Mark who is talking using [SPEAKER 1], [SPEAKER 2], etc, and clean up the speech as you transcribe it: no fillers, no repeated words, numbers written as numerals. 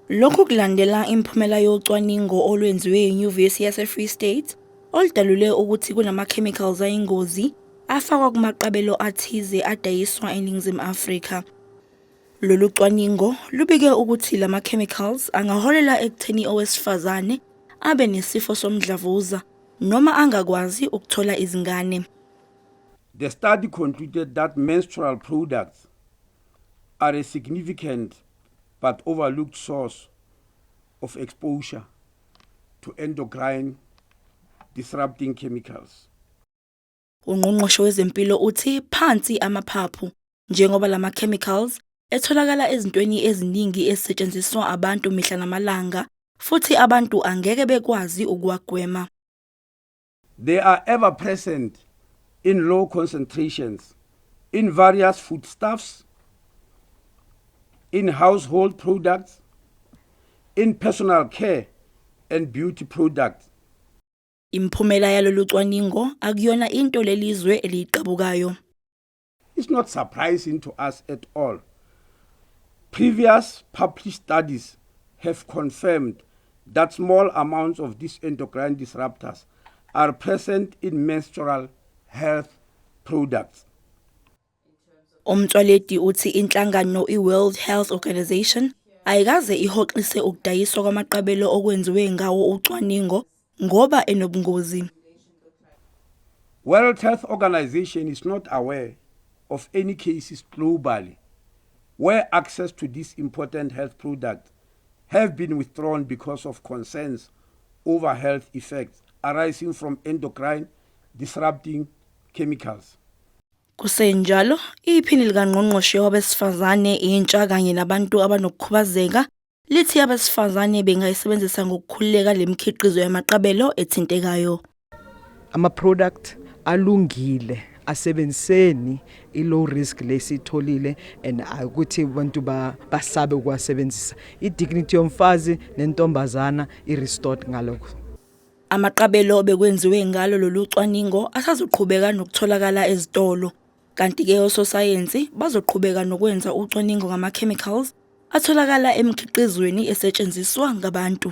[SPEAKER 1] Lokhu kulandela imiphumela yocwaningo olwenziwe yiNyuvesi yase-Free State oludalule ukuthi kunama-chemicals ayingozi afakwa kumaqabelo athize adayiswa eNingizimu Afrika. Lolu cwaningo lubike ukuthi lama-chemicals angaholela ekutheni owesifazane abe nesifo somdlavuza noma angakwazi ukuthola izingane.
[SPEAKER 2] The study concluded that menstrual products are a significant but overlooked source of exposure to endocrine disrupting chemicals.
[SPEAKER 1] Ungqongqoshe wezempilo uthi phansi amaphaphu njengoba lama chemicals etholakala ezintweni eziningi ezisetshenziswa abantu mihla namalanga futhi abantu angeke bekwazi ukuwagwema.
[SPEAKER 2] They are ever present in low concentrations in various foodstuffs, in household products, in personal care and beauty products.
[SPEAKER 1] Imiphumela yalolu cwaningo akuyona into lelizwe eliyiqabukayo.
[SPEAKER 2] It's not surprising to us at all. Previous published studies have confirmed that small amounts of these endocrine disruptors are present in menstrual health products.
[SPEAKER 1] UMotsoaledi uthi inhlangano iWorld Health Organization ayikaze ihoxise ukudayiswa kwamaqabelo okwenziwe ngawo ucwaningo ngoba enobungozi.
[SPEAKER 2] World Health Organization is not aware of any cases globally where access to this important health product have been withdrawn because of concerns over health effects arising from endocrine disrupting chemicals.
[SPEAKER 1] Kusenjalo, iphini likangqongqoshe wabesifazane, intsha kanye nabantu abanokukhubazeka lithi abesifazane bengayisebenzisa ngokukhululeka le mikhiqizo yamaqabelo ethintekayo.
[SPEAKER 3] Ama-product alungile, asebenziseni i-low risk lesitholile and ukuthi abantu basabe ukuwasebenzisa. I-dignity yomfazi nentombazana i-restored ngalokho.
[SPEAKER 1] Amaqabelo obekwenziwe ngalo lolu cwaningo asazoqhubeka nokutholakala ezitolo, kanti-ke ososayensi bazoqhubeka nokwenza ucwaningo ngama-chemicals atholakala emikhiqizweni esetshenziswa ngabantu.